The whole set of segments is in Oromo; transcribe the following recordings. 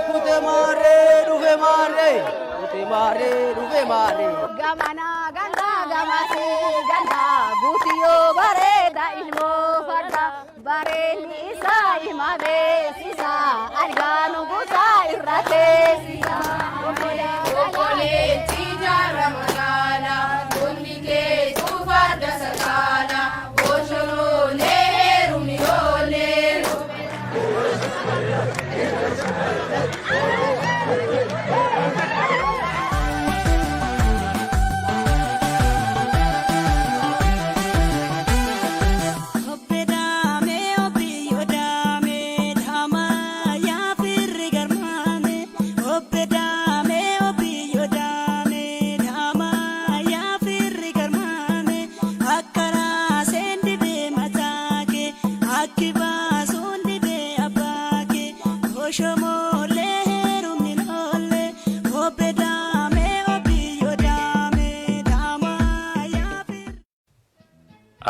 Kute maarree dhufe maarree kute maarree dhufe maarree. Gamana ganda gamasi ganda guutiyoo bareeda ilmoo farda bareedni isaa hima beeksisa algaanu guutaa irra teessisa. Obboleettii jaarra magaala, bunni keetu farda sakaala, boshonoolee heerumni oolee.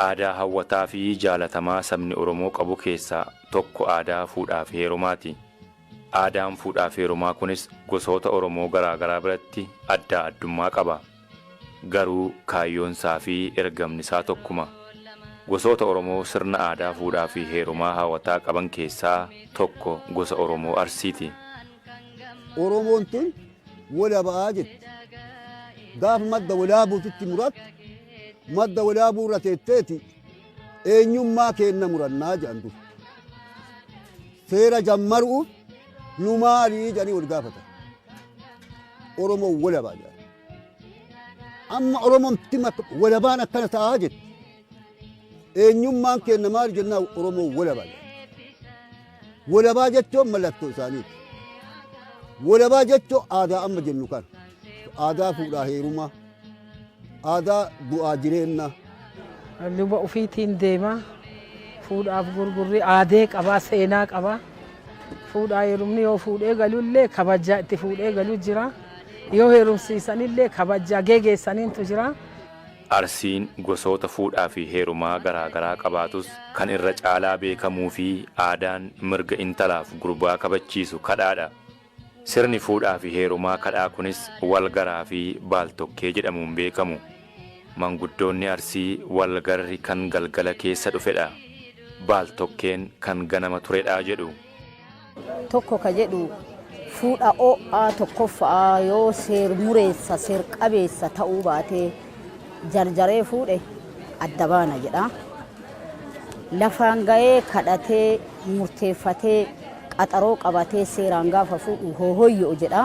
Aadaa hawwataa fi jaalatamaa sabni Oromoo qabu keessaa tokko aadaa fuudhaa fi heerumaati. Aadaan fuudhaa fi heerumaa kunis gosoota Oromoo garaa garaa biratti addaa addummaa qaba. Garuu kaayyoonsaa fi ergamnisaa tokkuma. Gosoota Oromoo sirna aadaa fuudhaa fi heerumaa hawwataa qaban keessaa tokko gosa Oromoo Arsiiti. Oromoon tun walabaa jetti. Gaafa madda walaabuutitti murattu madda walaabuu irra teetteeti eenyummaa keenna murannaa jedhan dur. Seera jammaruuf nu maalii jedhanii wal gaafatan. Oromoon walabaa jedhan. Amma Oromoon walabaan akkana ta'aa jetti. Eenyummaan keenna maali jennaan Oromoon walabaa jedhan. Walabaa jechuun mallattoo isaaniiti. Walabaa jechuun aadaa amma jennu kana. Aadaa fuudhaa heerumaa, aadaa du'aa jireenyaa. Luba ofiitiin deema. Fuudhaaf gurgurri aadee qabaa, seenaa qabaa. Fuudhaa heerumni yoo fuudhee galullee kabajaa itti fuudhee galu jira. Yoo heerumsiisanillee kabajaa geegeessaniintu jira. Arsiin gosoota fuudhaa fi heerumaa garaa garaa qabaatus kan irra caalaa beekamuu fi aadaan mirga intalaaf gurbaa kabachiisu kadhaadha. Sirni fuudhaa fi heerumaa kadhaa kunis walgaraa fi baaltokkee jedhamuun beekamu. Manguddoonni Arsii walgarri kan galgala keessa dhufedha. Baaltokkeen kan ganama turedha jedhu. Tokko ka jedhu fuudha ho'aa tokkoffaa yoo seer mureessa seer qabeessa ta'uu baatee jarjaree fuudhe adda baana jedha. Lafaan ga'ee kadhatee murteeffatee qaxaroo qabatee seeraan gaafa fuudhu hoohoyyo'u jedha.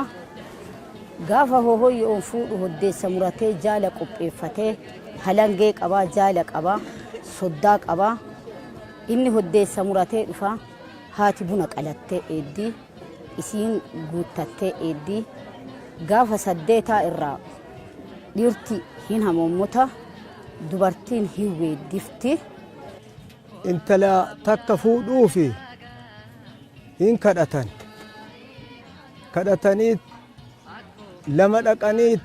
Gaafa hoohoyyo'uun fuudhu hoddeessa muratee jaala qopheeffatee halangee qabaa jaala qabaa soddaa qabaa inni hoddeessa muratee dhufa haati buna qalattee eeddii isiin guuttattee eeddii gaafa saddeetaa irraa dhiirti hin hamoommota dubartiin hin weeddifti. Intala takka fuudhuufi hin kadhatan. Kadhatanii lama dhaqanii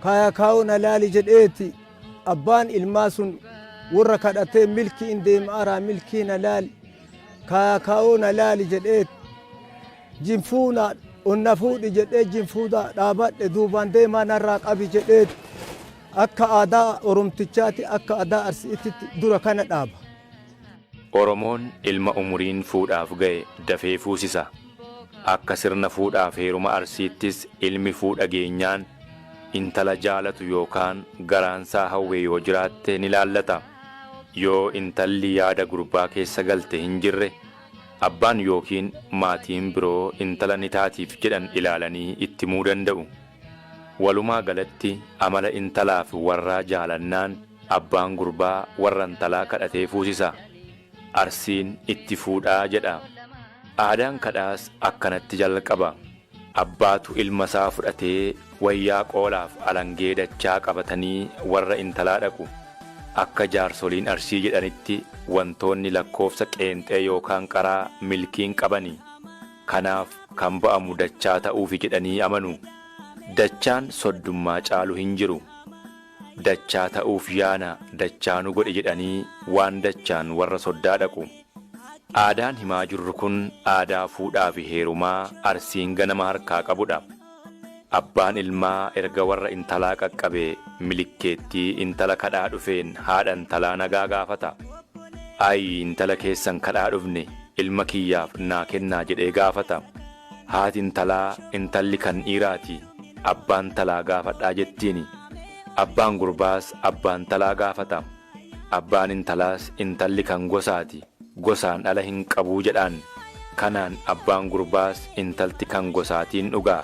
kaaya kaa'uun alaali jedheeti abbaan ilmaa sun warra kadhatee milkii in deemaaraa milkiin alaali kaaya kaa'uun alaali jedheeti jinfuuna onna fuudhi jedhee jinfuudha dhaabadhe duubaan deemaa narraa qabi jedheeti akka aadaa Oromtichaati akka aadaa Arsiitti dura kana dhaaba. Oromoon ilma umuriin fuudhaaf ga'e dafee fuusisa. Akka sirna fuudhaaf heeruma Arsiittis ilmi fuudha geenyaan intala jaalatu yookaan garaansaa hawwe yoo jiraatte ni laallata. Yoo intalli yaada gurbaa keessa galte hin jirre abbaan yookiin maatiin biroo intala ni taatiif jedhan ilaalanii itti himuu danda'u. Walumaa galatti amala intalaaf warraa jaalannaan abbaan gurbaa warra intalaa kadhatee fuusisa. Arsiin itti fuudhaa jedha. Aadaan kadhaas akkanatti jalqaba. Abbaatu ilmasaa fudhatee wayyaa qoolaaf alangee dachaa qabatanii warra intalaa dhaqu. Akka jaarsoliin Arsii jedhanitti wantoonni lakkoofsa qeenxee yookaan qaraa milkiin qabani. Kanaaf kan ba'amu dachaa ta'uufi jedhanii amanu. Dachaan soddummaa caalu hin jiru. Dachaa ta'uuf yaana dachaa nu godhi jedhanii waan dachaan warra soddaa dhaqu. Aadaan himaa jirru kun aadaa fuudhaa fi heerumaa Arsiin ganama harkaa qabudha. Abbaan ilmaa erga warra intalaa qaqqabee milikkeettii intala kadhaa dhufeen haadha intalaa nagaa gaafata. Ayi intala keessan kadhaa dhufne ilma kiyyaaf naa kennaa jedhee gaafata. Haati intalaa intalli kan dhiiraati abbaan talaa gaafadhaa jettiini. Abbaan gurbaas abbaan talaa gaafata. Abbaan intalaas intalli kan gosaati gosaan dhala hin qabuu jedhaan. Kanaan abbaan gurbaas intalti kan gosaatiin dhugaa.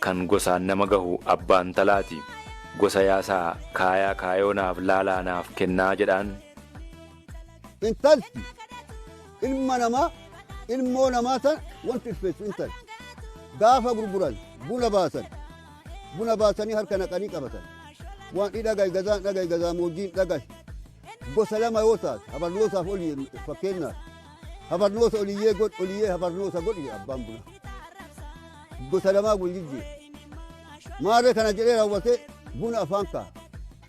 Kan gosaan nama gahu abbaan talaati. Gosa yaasaa kaayaa kaayoonaaf laalaanaaf kennaa jedhaan. Intalti ilma namaa ilmoo namaa tan wanti ulfeessu intal. Gaafa gurguran buna baasan. Buna baasanii harka naqanii qabatan. Waan dhagaye gazaan dhagaye gazaa moojiin dhagaye. Gosa lama yoo taate habarnoosaaf olii fakkeenyaaf habarnoosa oliyyee godh oliyyee habarnoosa godhi abbaan buna. Gosa lamaa wal jijjiira. Maarree kana jedhee raawwatee buna afaan kaa'a.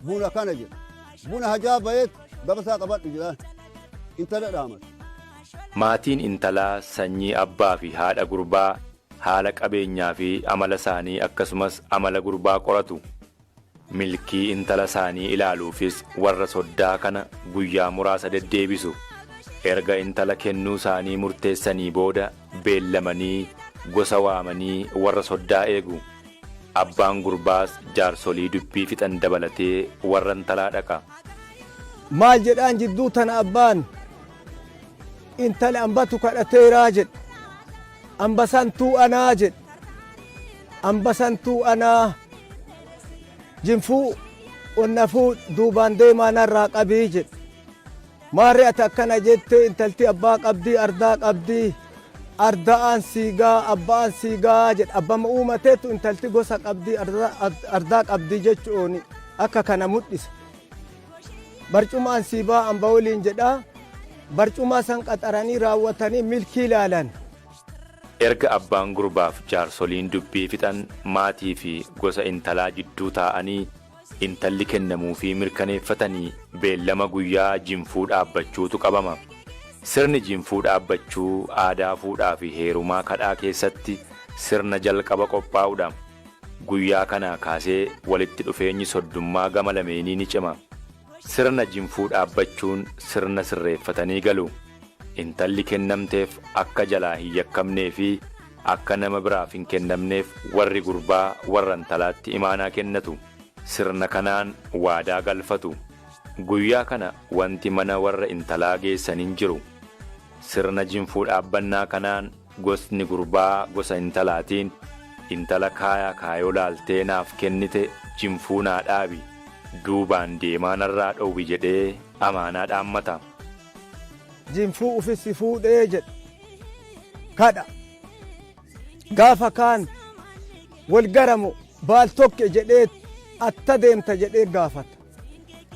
Buna kana jedha. Buna hajaa bayeet gabasaa qabadhu jedhaan. Intala dhaamata. Maatiin intalaa sanyii abbaa fi haadha gurbaa haala qabeenyaa fi amala isaanii akkasumas amala gurbaa qoratu. Milkii intala isaanii ilaaluufis warra soddaa kana guyyaa muraasa deddeebisu. Erga intala kennuu isaanii murteessanii booda beellamanii gosa waamanii warra soddaa eegu. Abbaan gurbaas jaarsolii dubbii fixan dabalatee warra intalaa dhaqa. Maal jedhaan jidduu tana abbaan intala ambatu kadhateeraa jedhe. Ambasantuu anaa jedhe. Ambasantuu anaa jinfuu onnafuu duubaan deemaa narraa qabii jedhe. Maarree ati akkana jette intalti abbaa qabdii ardaa qabdii arda'aan siigaa abbaan siigaa jedhe abbama uumateetu intalti gosa qabdii ardaa qabdii jechuun akka kana mul'isa. Barcumaan siibaa amba waliin jedhaa barcumaa san qaxaranii raawwatanii milkii ilaalan. Erga abbaan gurbaaf jaarsoliin dubbii fixan maatii fi gosa intalaa jidduu taa'anii intalli kennamuu fi mirkaneeffatanii beellama guyyaa jinfuu dhaabbachuutu qabama. Sirni jinfuu dhaabbachuu aadaa fuudhaa fi heerumaa kadhaa keessatti sirna jalqaba qophaa'udha. Guyyaa kanaa kaasee walitti dhufeenyi soddummaa gama lameenii ni cima. Sirna jinfuu dhaabbachuun sirna sirreeffatanii galu. Intalli kennamteef akka jalaa hin yakkamnee fi akka nama biraaf hin kennamneef warri gurbaa warra intalaatti imaanaa kennatu. Sirna kanaan waadaa galfatu. Guyyaa kana wanti mana warra intalaa geessan hin jiru. Sirna jinfuu dhaabbannaa kanaan gosni gurbaa gosa intalaatiin intala kaayaa kaayoo laaltee naaf kennite jinfuu naa dhaabi. Duubaan deemaa narraa dhowwi jedhee amaanaa dhaammata. Jinfuu ufisi fuudhee jedhe. Kadha. Gaafa kaan wal garamu baal tokke jedhee atta deemta jedhee gaafata.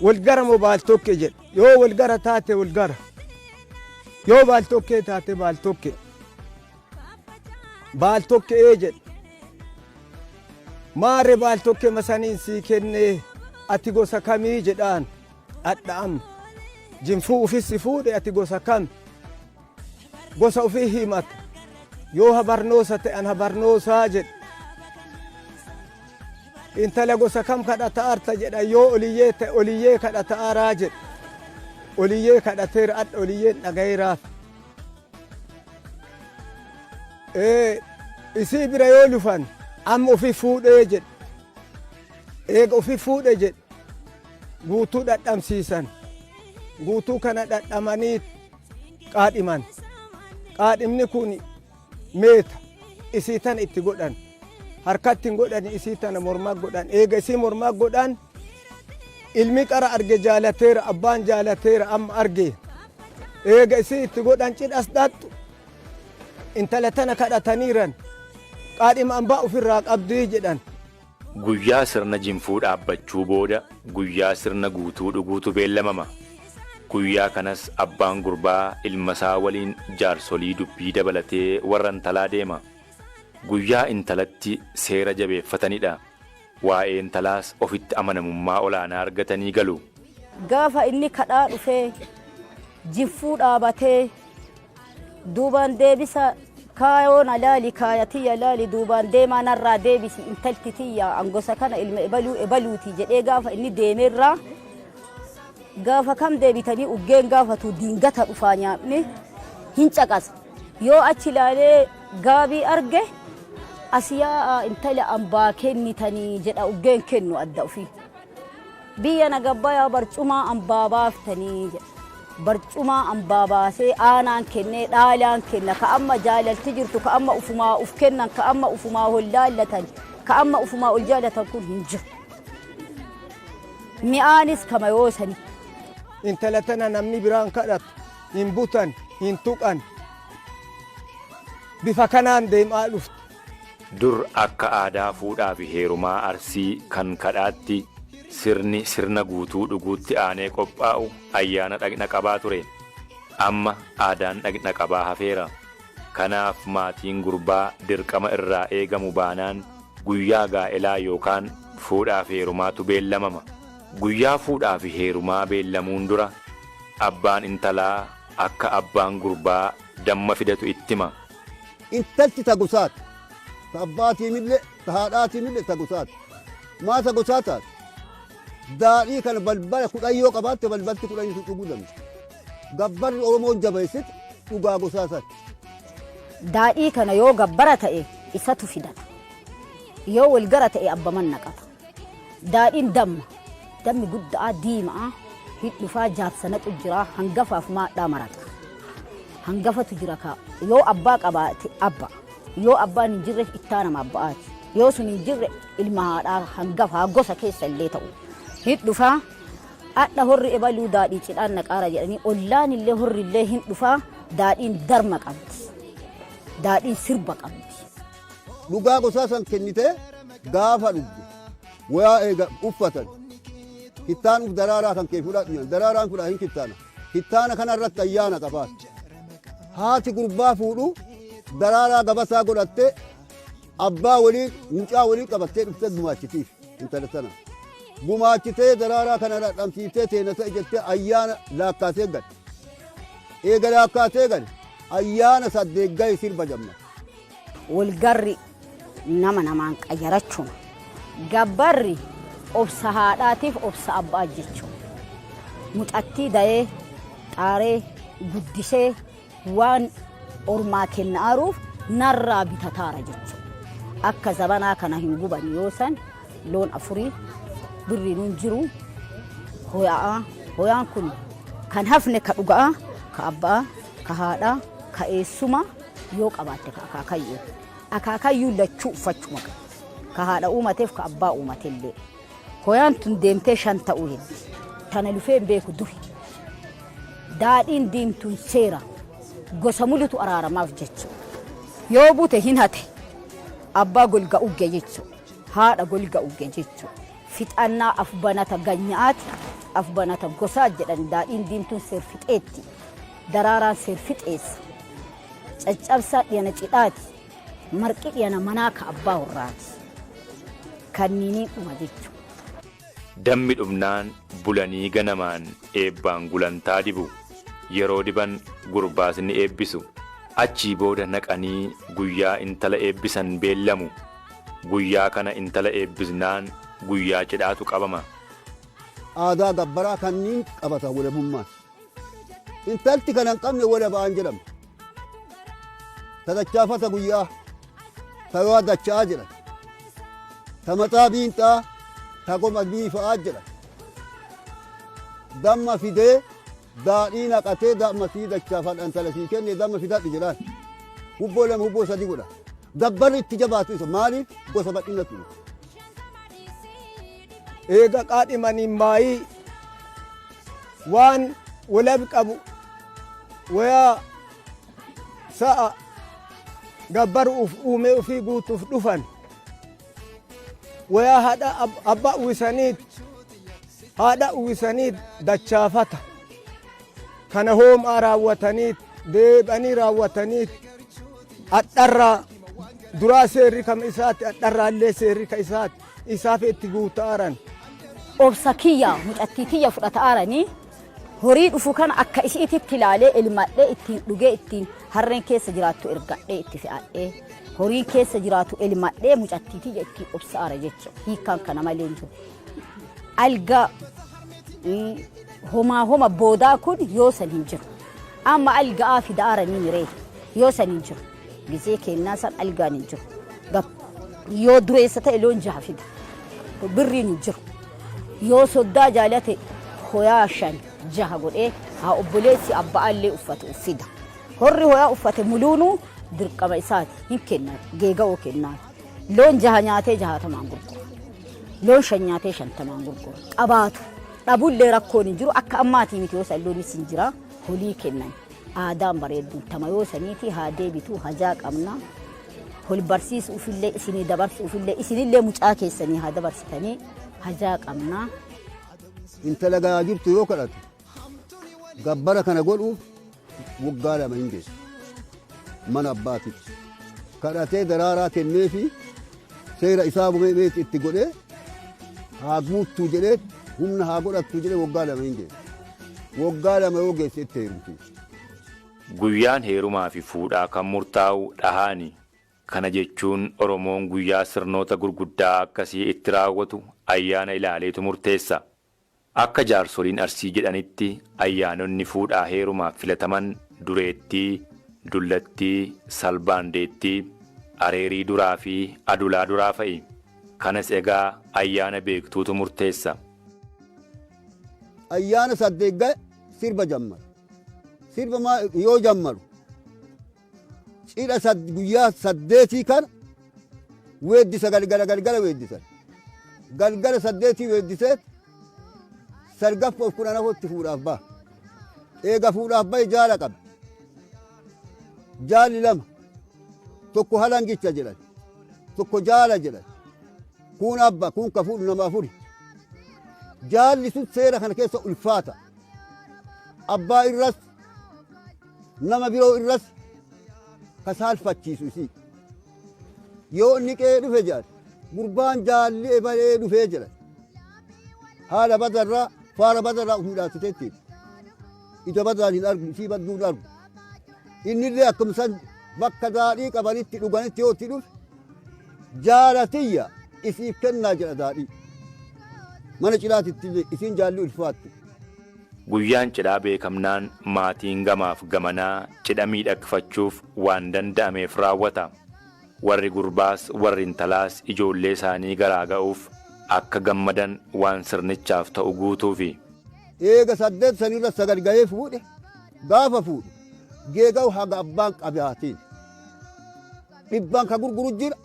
Wal garamu baal tokke jedhe. Yoo wal gara taate wal gara. Yoo baal tokkee taate baal tokke. Baal tokkee jedhe. Maarre baal tokke masaniin sii kennee ati gosa kamii jedhaan adha amma. Jinfuu ufis fuudhe ati gosa kam. Gosa ofii himata. Yoo habarnoosa ta'an habarnoosaa jedhe. Intala gosa kam kadhata arta jedha yoo oliyyee ta'e oliyyee kadhata araa jedhe. Oliyyee kadhateera adha oliyyeen dhagayeeraaf. Isii bira yoo lufan amma ofii fuudhee jedhe. Eega ofii fuudhe jedhe guutuu dhadhamsiisan. Guutuu kana dhadhamanii qaadhiman. Qaadhimni kun meeta isii tana itti godhan. Harkatti hin godhan isii tana mormaa godhan. Eega isii mormaa godhan ilmi qara arge jaalateera abbaan jaalateera amma arge. Eega isii itti godhan cidhas dhaxxu intala tana kadhataniiran qaadhima ambaa ofirraa qabdii jedhan. Guyyaa sirna jinfuu dhaabbachuu booda guyyaa sirna guutuu dhuguutu beellamama. Guyyaa kanas abbaan gurbaa ilma isaa waliin jaarsolii dubbii dabalatee warra intalaa deema. Guyyaa intalatti seera jabeeffatanidha. Waa'ee intalaas ofitti amanamummaa olaanaa argatanii galu. Gaafa inni kadhaa dhufee jinfuu dhaabatee duubaan deebisa, kaayoo na laali, kaaya tiyya laali, duubaan deemaa narraa deebisi, intalti tiyya an gosa kana ilma ebaluu ebaluuti jedhee, gaafa inni deemeerraa gaafa kam deebitanii uggeen gaafatu, diingata dhufaa nyaapni hin caqasa. Yoo achi ilaalee gaabii arge, as yaa'a, intala ambaa kennitanii jedha. Uggeen kennu adda ofii. Biyya nagabbayaa barcumaa ambaa baaftanii jedha. Barcumaa ambaa baasee aanaan kennee dhaalaan kenna. Ka amma jaalalti jirtu, ka amma ufumaa uf kennan, ka amma ufumaa ol laallatan, ka amma ufumaa ol jaalatan kun hin jiru. Mi'aanis kama yoo sani. Intala tana namni biraan kadhatu hin butan, hin tuqan. Bifa kanaan deemaa dhufte. Dur akka aadaa fuudhaa fi heerumaa Arsii kan kadhaatti, sirni sirna guutuu dhuguutti aanee qophaa'u ayyaana dhaqna qabaa ture. Amma aadaan dhaqna qabaa hafeera. Kanaaf maatiin gurbaa dirqama irraa eegamu baanaan guyyaa gaa'elaa yookaan fuudhaa fi heerumaatu beellamama. Guyyaa fuudhaa fi heerumaa beellamuun dura abbaan intalaa akka abbaan gurbaa damma fidatu itti hima. Intalti ta gosaati. Ta abbaatiinillee ta haadhaatiinillee ta gosaati. Maa ta gosaa taate? Daadhii kana balbala 10 yoo qabaatte, balbalti 10 sun dhuguu danda'a. Gabbarri Oromoon jabeessite dhugaa gosaa isaati. Daadhii kana yoo gabbara ta'e isatu fidata. Yoo walgara ta'e abbaman naqata. Daadhiin damma. Dammi guddaa diimaa hidhufaa jaarsa naqu jira, hangafaaf maadhaa marata. Hangafatu jira ka yoo abbaa qabaate abba. Yoo abbaan hin jirre ittaa nama abba'aati. Yoo sun hin jirre ilma haadhaa hangafaa gosa keessa illee ta'u. Hidhufaa adha horri ebaluu daadhii cidhaan naqaara jedhanii, ollaan illee horri illee hin dhufaa. Daadhiin darma qabdi. Daadhiin sirba qabdi. Dhugaa gosaa san kennitee gaafa dhugde, wayaa eega uffatan, kittaan uf daraaraa kan kee fudhadhu jedhan. Daraaraan fudha hin kittaana. Kittaana kana irratti ayyaana qabaat. Haati gurbaa fuudhu daraaraa gabasaa godhattee, abbaa waliin mucaa waliin qabattee dhuftee gumaachitiif intala sana. Gumaachitee daraaraa kana dhamsiiftee teena ta'e jettee ayyaana laakkaatee gale. Eega laakkaatee gale, ayyaana saddeet gahe sirba jamma. Walgarri nama namaan qayyarachuun, gabbarri obsa haadhaatiif obsa abbaa jechuun, mucattii dayee xaaree guddisee waan ormaa kennaaruuf narraa bitataara jechuudha. Akka zabanaa kana hin guban. Yoo san loon afurii birriin jiru hoya'aa. Hoyaan kun kan hafne ka dhugaa, ka abbaa, ka haadhaa, ka eessuma yoo qabaatte, ka akaakayyuu. Akaakayyuu lachuu uffachuma qaba. Ka haadha uumateef ka abbaa uumatellee. Hoyaan tun deemtee shan ta'uu heddi. Tana lufee hin beeku duri. Daadhiin diimtuun seera gosa mulutu araaramaaf jechuudha. Yoo bute hin hate, abbaa golga ugge jechuudha. Haadha golga ugge jechuudha. Fixannaa afbanata ganyaati, afbanata gosaa jedhan. Daadhiin diimtuun seer fixeetti. Daraaraan seer fixeessa. Caccabsaa dhiyana cidhaati. Marqi dhiyana manaa ka abbaa warraati. Kanniiniin dhuma jechuudha. Dammi dhumnaan bulanii ganamaan eebbaan gulantaa dibu. Yeroo diban gurbaas ni eebbisu. Achii booda naqanii guyyaa intala eebbisan beellamu. Guyyaa kana intala eebbisnaan guyyaa cidhaatu qabama. Aadaa gabbaraa kanniin qabata walabummaan. Intalti kana hin qabne walabaan jedhamti. Ta dachaafata guyyaa, ta yoo dacha'aa jedhan. Ta maxaa biinxaa, ta goma biifa'aa jedhan. Damma fidee daadhii naqatee, damma sii dachaafadha, intala sii kenne, damma fidadhu jedhaan. Hubboo lama, hubboo sadi godha. Gabbarri itti jabaatu isa maaliif gosa bal'ina ture. Eega qaadhimaniin maayii waan walab qabu, wayaa sa'a gabbaru'uuf uumee ufii guutuuf dhufan, wayaa haadha abbaa uwwisaniit, haadha uwwisaniit dachaafata kana hoomaa raawwataniit deebanii raawwataniit adharraa. Duraa seerri kam isaati, adharraallee seerri ka isaati, isaaf itti guuta'aaran. Obsa kiyya mucattii tiyya fudhata'aaranii horii dhufu kana akka isiititti ilaalee elmadhee, ittiin dhugee, ittiin harreen keessa jiraattu ergadhee, itti fe'adhee, horiin keessa jiraatu elmadhee, mucattii tiyya ittiin obsa'aara jecha. Hiikkaan kana malee hin jiru. Alga homaa homa boodaa kun yoo san hin jiru. Amma alga'aa fida'aaranii miree yoo san hin jiru. Gizee kennaa san algaan hin jiru. Yoo dureessa ta'e loon jaha fida. Birriin hin jiru. Yoo soddaa jaalate hoyaa shan jaha godhee haa obboleessi abba'aallee uffatu fida. Horri hoyaa uffate muluunuu dirqama isaati, hin kenna, geega'oo kennaa. Loon jaha nyaatee 60n gurgura. Loon shan nyaatee 50n gurgura. Qabaatu. Dhabullee rakkoon hin jiru, akka ammaatii miti. Yoo san loonis hin jira, holii kennan. Aadaan bareedduun tama yoo saniiti haa deebitu, hajaa qabna. Hol barsiisuufillee, isinii dabarsuufillee, isinillee mucaa keessanii haa dabarsitanii, hajaa qabna. Intala gahaa jirtu yoo kadhatu, gabbara kana godhuuf waggaa 2 hin geessu. Mana abbaatitti. Kadhatee daraaraa kenneefi, seera isaa meeti itti godhee, haa guuttuu jedhee, humna haa godhattuu jedhee, waggaa 2 hin geessu. Waggaa 2 yoo geesse itti heerumti. Guyyaan heerumaa fi fuudhaa kan murtaa'u dhahaani. Kana jechuun Oromoon guyyaa sirnoota gurguddaa akkasii itti raawwatu ayyaana ilaaleetu murteessa. Akka jaarsoliin Arsii jedhanitti ayyaanonni fuudhaa heerumaaf filataman Dureettii, Dullattii, Salbaandeettii, Areerii duraa fi Adulaa duraa fa'i. Kanas egaa ayyaana beektuutu murteessa. Ayyaana saddeet ga'e sirba jammara. Sirba yoo jammaru, cidha guyyaa saddeetii kana weeddisa, galgala galgala weeddisan. Galgala saddeetii weeddisee salgaffoof 14tti fuudhaaf ba'a. Eega fuudhaaf bahe jaala qaba. Jaalli lama, tokko halangicha jedhan, tokko jaala jedhan. Kun abba kun ka fuudhu nama afuri. Jaalli sun seera kana keessa ulfaata. Abbaa irras, nama biroo irras ka saalfachiisu isii. Yoo inni qe'ee dhufe jedhan, gurbaan jaalli ebalee dhufee jedhan. Haala badarraa, faara badarraa of midhaasiteetti. Ija badaan hin argu, isii badduu hin argu. Innillee akkuma san bakka daadhii qabanitti dhuganitti yoo itti dhufe, jaalatiyya isiif kennaa jedha daadhii. Mana cidhaatitti illee isiin jaalli ulfaattu. Guyyaan cidhaa beekamnaan maatiin gamaaf gamanaa cidha miidhagfachuuf waan danda'ameef raawwata. Warri gurbaas warri intalaas ijoollee isaanii garaa ga'uuf akka gammadan waan sirnichaaf ta'u guutuufi. Eega saddeet sanirra sagal gahee fuudhe, gaafa fuudhu geega'u haga abbaan qabaatiin. Dhibbaan ka gurguru jira,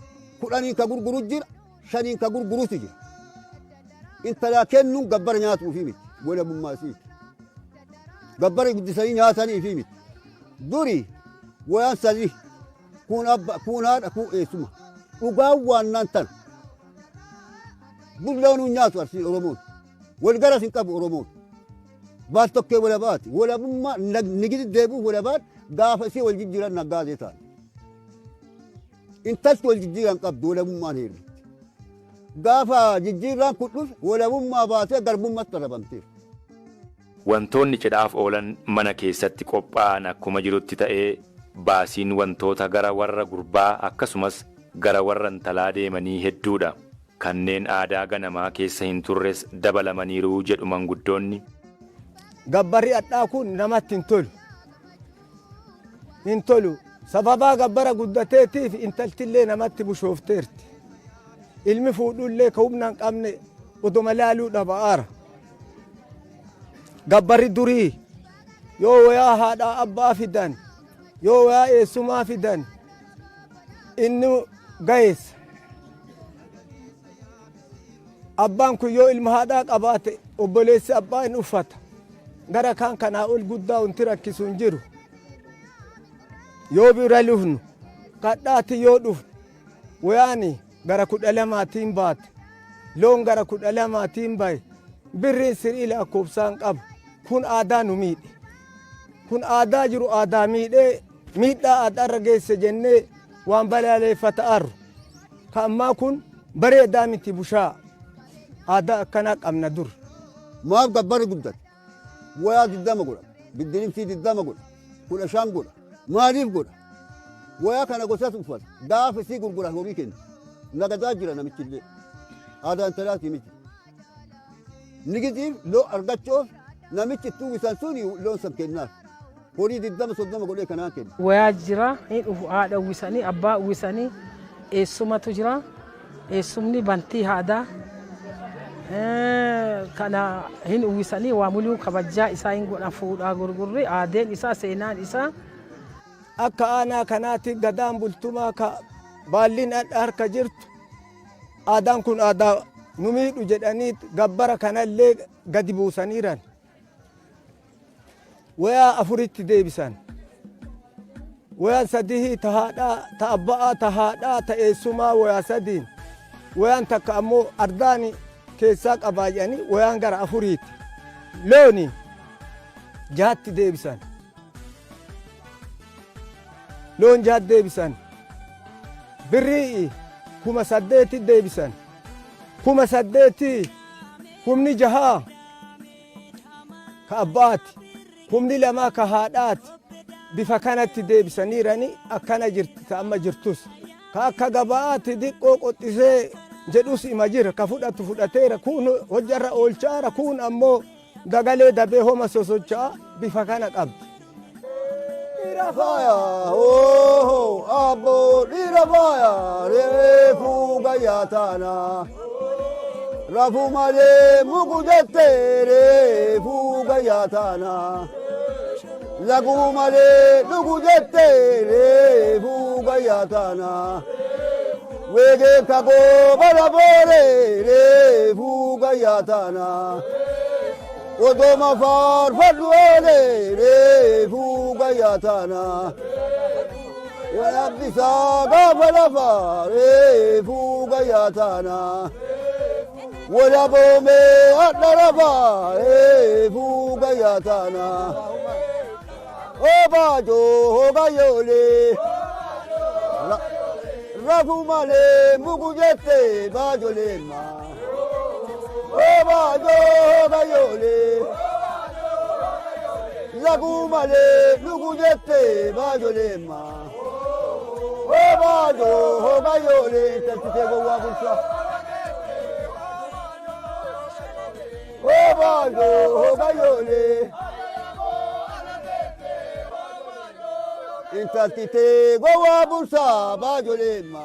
10n ka gurguru jira, shaniin ka gurgurutu jira. Intalaa kennuun gabbara nyaatuufii miti, walabummaa isiiti. Gabbara guddisanii nyaataniifii miti. Duri wayaan sadi, kun abba, kun haadha, kun eessuma. Dhugaan waannaan tana. Dur loonuu nyaatu Arsiin Oromoon. Wal garas hin qabu Oromoon. Baal tokkee walabaati. Walabummaa nigidi deebi'uuf walabaan gaafa isii wal jijjiiran naggaadee ta'an. Intalti wal jijjiiran qabdu walabummaan heerumti. Gaafa jijjiirraan kun dhufe walabummaa baatee garbummaatti darabamteef. Wantoonni cidhaaf oolan mana keessatti qophaa'an akkuma jirutti ta'ee, baasiin wantoota gara warra gurbaa akkasumas gara warra intalaa deemanii hedduudha. Kanneen aadaa ganamaa keessa hin turres dabalamaniiru jedhu manguddoonni. Gabbarri adhaa kun namatti hin tolu. Hin tolu. Sababaa gabbara guddateetiif intaltillee namatti bushoofteerti. Ilmi fuudhullee ka humna hin qabne odoma laaluu dhaba'aara. Gabbarri durii yoo wayaa haadhaa abbaa fidan, yoo wayaa eessumaa fidan, inni gaheessa. Abbaan kun yoo ilma haadhaa qabaate obboleessi abbaa hin uffata. Gara kaan kanaa ol guddaa wanti rakkisu hin jiru. Yoo bira lufnu kadhaatti yoo dhufnu, wayaani gara 12tiin baate. Loon gara 12tiin bahe. Birriin sirii lakkoofsaan qabu. Kun aadaa nu miidhe. Kun aadaa jiru aadaa miidhee miidhaa aadaa irra geesse jennee. Waan balaaleeffata'aaru. Ka ammaa kun bareedaa miti bushaa. Aadaa akkanaa qabna dur. Maaf gabbara guddate? Wayaa 20 godha. Biddirimsii 20 godha. 15 godha. Maaliif godha? Wayaa kana gosas uffata. Gaafa isii gurguran horii kenna. Nagadaa jira namichillee. Aadaa intalaatii miti. Nigidiif loon argachuuf namichi itti uwwisan sun loon san kennaaf. Horii 20 30 godhee kanaan kenna. Wayaa jira, hin dhufu, haadha uwwisanii, abbaa uwwisanii, eessumatu jira. Eessumni bantii haadaa kana hin uwwisanii waa muluu kabajjaa isaa hin godhan fuudhaa gurgurri aadeen isaa seenaan isaa. Akka aanaa kanaatti gadaan bultumaa ka baalliin hadha harka jirtu aadaan kun aadaa nu miidhu jedhanii gabbara kanallee gadi buusaniiran. Wayaa afuritti deebisan. Wayaan sadihii ta haadhaa, ta abba'aa, ta haadhaa, ta eessumaa wayaa sadiin. Wayaan takka ammoo ardaani keessaa qabaa jedhanii wayaan gara afuriiti. Looni jahatti deebisan. Loon jahatti deebisan. Birrii 8000 deebisan. 8000 kumni jahaa ka abbaati. Kumni lamaa ka haadhaati. Bifa kanatti deebisaniirani akkana jirti ta amma jirtus. Ka akka gaba'aatti diqqoo qoxxisee jedhus ima jira. Ka fudhatu fudhateera. Kuun hojjarra oolchaara. Kuun ammoo dagalee dabee homa sosocho'a. Bifa kana qabdi. Dhiira faaya hoo abboo dhiira faaya reefuu gayyaa taana. Rafuu malee muku jettee reefuu gayyaa taana. Laguu malee dhugu jettee reefuu gayyaa taana. Weegee kagoo bara booree reefuu gayyaa taana. Odoma faarfadhu oolee reefuu gayyaa taana. Walabbisaa gaafa lafaa reefuu gayyaa taana. Walaboomee hadha lafaa reefuu gayyaa taana. Obaajoo hogayyoolee. Rafuu malee muku jettee baajoleemma. Obaajoo hogayyoolee. Laguu malee dhugu jettee baajoleemma. Obaajoo hogayyoolee intaltitee gowwaa bulcha. Obaajoo hogayyoolee. Intaltitee gowwaa bulcha baajoleemma.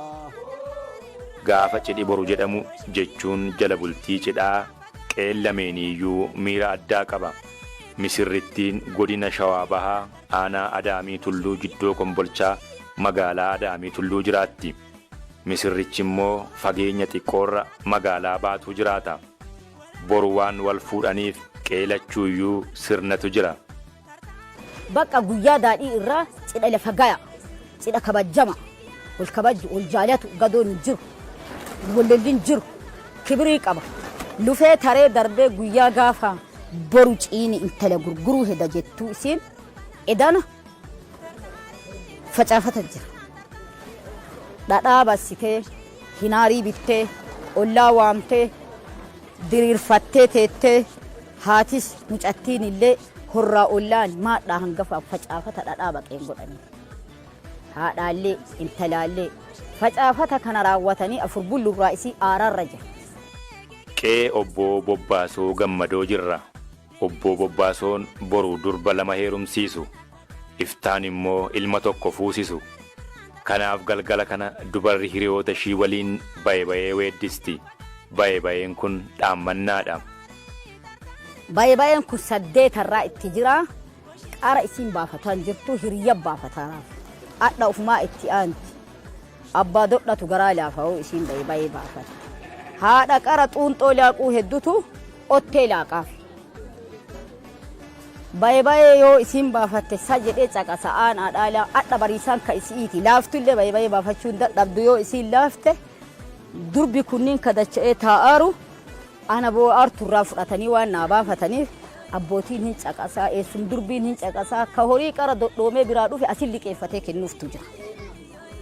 Gaafa cidhi boru jedhamu jechuun jala bultii cidhaa qe'een lameeniiyyuu miira addaa qaba. Misirrittiin godina Shawaa Bahaa aanaa Adaamii Tulluu Jiddoo Kombolchaa magaalaa Adaamii Tulluu jiraatti. Misirrichi immoo fageenya xiqqoorra magaalaa Baatuu jiraata. Boru waan wal fuudhaniif qe'ee lachuuyyuu sirnatu jira. Bakka guyyaa daadhii irraa cidha lafa gaya, cidha kabajjama, wal kabaju, wal jaalatu, gadoon hin jiru, wal lolli hin jiru, kibirii qaba. Lufee taree darbee guyyaa gaafa boru ciini intala gurguruu heda jettuu isiin edana facaafata jira. Dhadhaa bassitee, hinaarii bittee, ollaa waamtee, diriirfattee teettee haatis mucattiin illee horraa ollaan maadhaa hangafaaf facaafata dhadhaa baqeen godhanii. Haadhaallee intalaallee facaafata kana raawwatanii afur bullurraa isii aaraarra jira. Qe'ee Obboo Bobbaasoo Gammadoo jirra. Obboo Bobbaasoon boru durba lama heerumsiisu. Iftaan immoo ilma tokko fuusisu. Kanaaf galgala kana dubarri hiriyoota ishii waliin baye bayee weeddisti. Baye bayeen kun dhaammannaadha. Baye bayeen kun saddeetarraa itti jira. Qara isiin baafataa hin jirtu hiriyya baafataaraaf. Adha ufumaa itti aanti. Abbaa dodhatu garaa laafa'uu isiin baye bayee baafatti. Haadha qara xuunxoo laaquu heddutu ottee laaqaaf. Baye bayee yoo isiin baafatte sa jedhee caqasa aan haadhaa adha bariisaan ka isiiti. Laaftullee baye bayee baafachuu hin dadhabdu yoo isiin laafte durbi kunniin ka dacha'ee taa'aaru ana boo'aartu irraa fudhatanii waan naa baafataniif abbootiin hin caqasaa eessum durbiin hin caqasaa ka horii qara dodhoomee biraa dhufe asin liqeeffatee kennuuftu jira.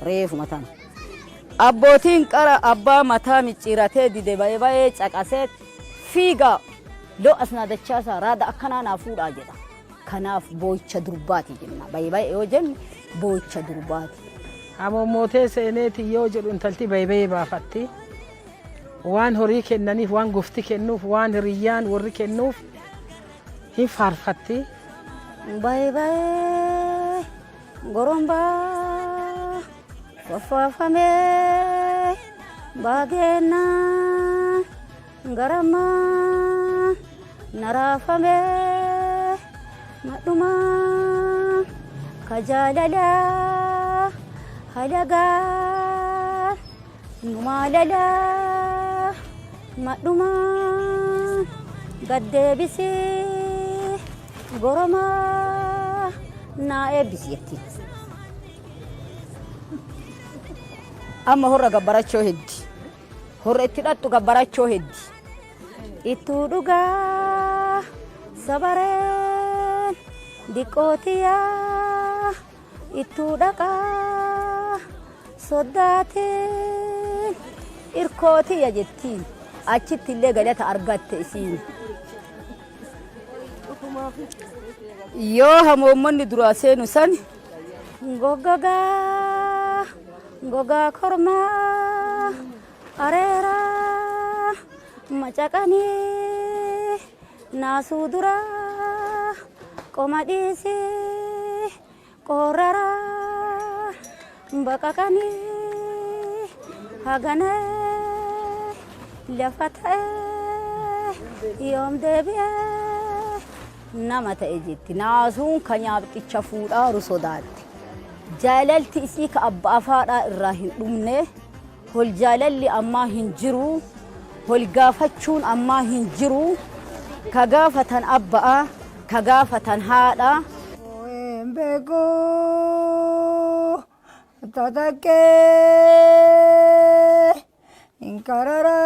Reefuma tana. Abbootiin qara abbaa mataa micciiratee dide ba'ee ba'ee caqasee fiigaa loo asnaa dachaasaa raada akkanaa naa fuudhaa jedha. Kanaaf boo'icha durbaati jenna. Ba'ee ba'ee yoo jenne boo'icha durbaati. Hamoommootee seeneeti yoo jedhu intalti baybee baafatti. Waan horii kennaniif, waan gofti kennuuf, waan hiriyyaan warri kennuuf hin faarfatti. Baye baye gorombaa faffaafamee baageenaa garamaa naraafamee madhumaa ka jaalalaa halagaa numaalalaa madhumaa gaddeebisii goromaa naa eebbisi jetti. Amma horra gabbarachoo heddi. Horra itti dhattu gabbarachoo heddi. Ittuu dhugaa sabareen diqqootiyaa ittuu dhaqaa soddaatiin irkootiya jettiin achitti illee galata argatte isiin. Yoo hamoommonni duraa seenu san goggogaa gogaa kormaa areeraa macaqanii naasuu duraa qoma dhiisii qorraraa baqaqanii haganee lafa ta'ee yoom deebi'ee nama ta'e jetti. Naasuun ka nyaapxicha fuudhaaru sodaatte. Jaalalti isii ka abbaa faadhaa irraa hin dhumne, hol jaalalli ammaa hin jiru, hol gaafachuun ammaa hin jiru, ka gaafatan abba'a, ka gaafatan haadha. Beeku tatakkee inkarara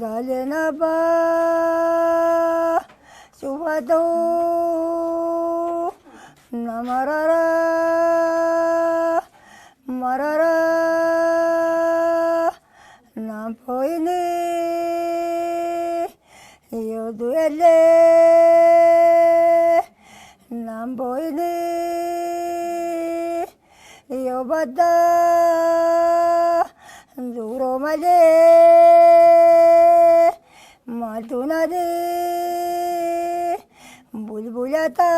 galenaba cufatu namarara marara nampoini yoduele namboini yobada duro male maltunade bulbulata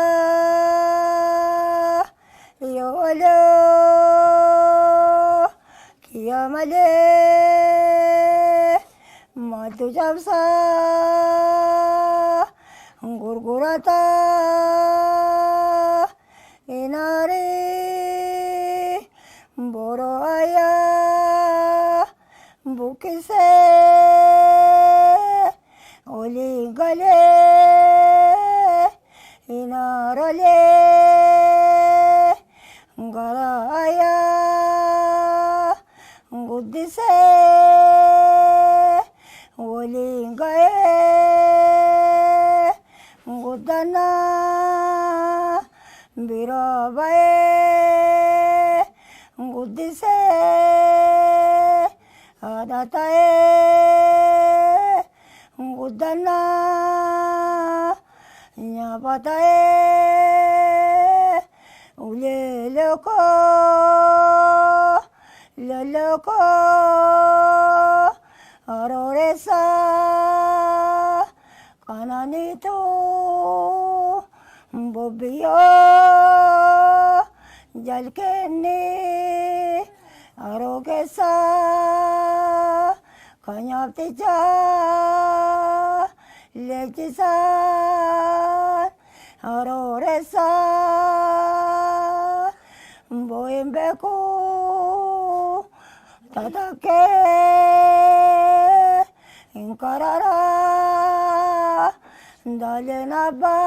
yolo kiya male maltu jamsa gurgurata inare boro aya bukise oli gale inarale garaya guddise oli gae guddana bira bae guddise haadha ta'ee guddana nyaapa ta'ee ulee loko loloko arooressa kananiitu bobbiyyoo jalkenni aroogessa kanyaapticha leenjisaa arooressa boo'in beeku tatakkee inkarara dalenaba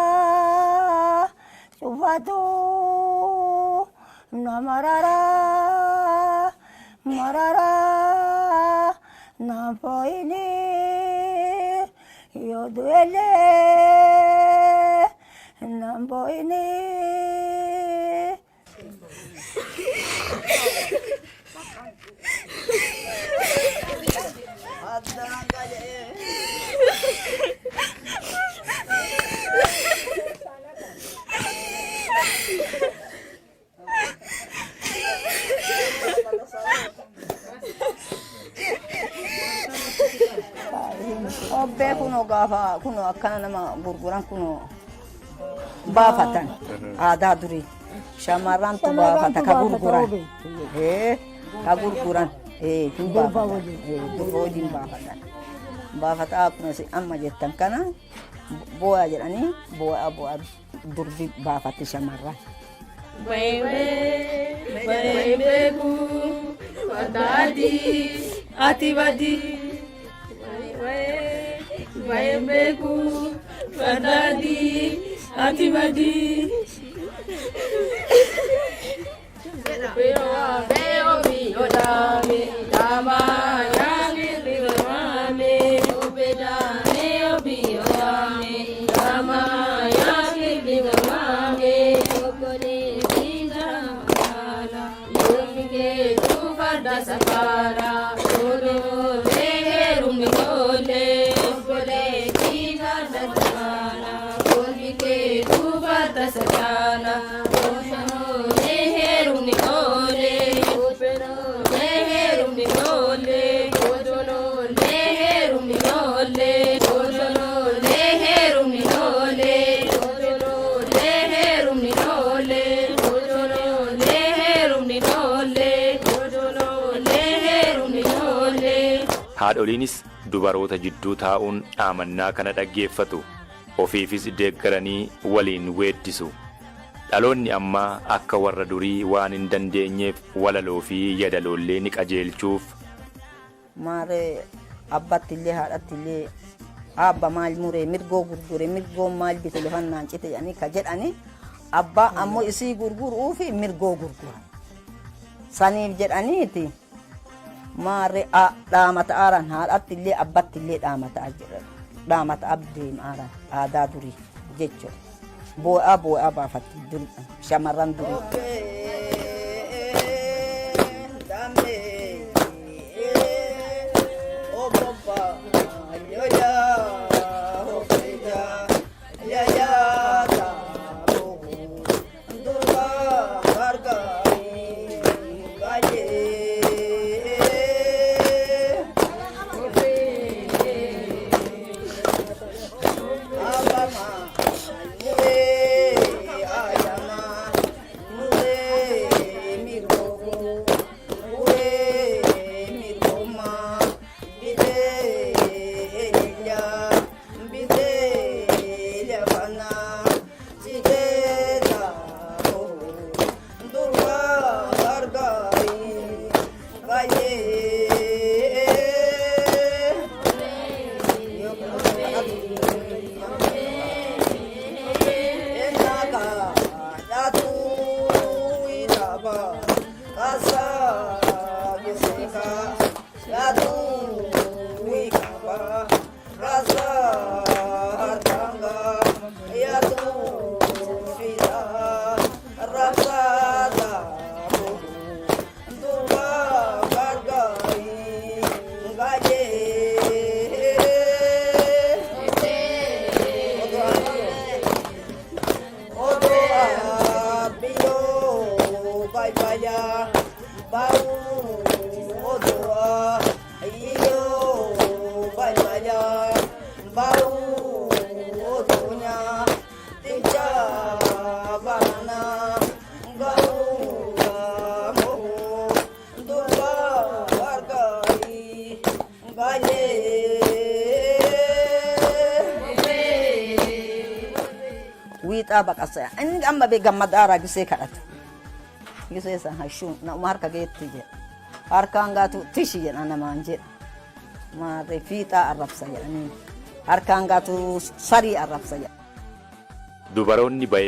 cufatu namarara marara nafoini yoduele namboini. Kunoo gaafa kunoo akkana nama gurguran kunoo baafatan aadaa durii shamarrantu baafata ka gurguran ka gurguran hin baafatan durba wajjin baafatan baafata akkuma isin amma jettan kana boo'a jedhanii boo'a boo'a durbi baafatti shamarran. Ati badi Bayembeku Fatadi Ati badi Safara, Haadholiinis dubaroota jidduu taa'uun dhaamannaa kana dhaggeeffatu. Ofiifis deeggaranii waliin weeddisu. Dhaloonni ammaa akka warra durii waan hin dandeenyeef walaloo fi yadaloollee ni qajeelchuuf. Maaree abbatti illee haadhatti illee abba maal muree mirgoo gurgure mirgoo maal bite lafannaan cite jedhanii ka jedhani abbaa ammoo isii gurguruu fi mirgoo gurgura. Saniif jedhaniiti maarree dhaamata aaran haadhatti illee abbatti illee dhaamata jedhan dhaamata abdeem aaran aadaa durii jechuudha. Boo'aa boo'aa baafatti durii shamarran durii. Wiixaa baqasa inni amma bee gammadaaraa gisee kadhatu gisee san hashuun nama harka geetti jedha harkaan gaatu tishi jedha namaan jedha maarree fiixaa arrabsa jedhanii harkaan gaatu sarii arrabsa jedha. Dubaroonni ba'ee.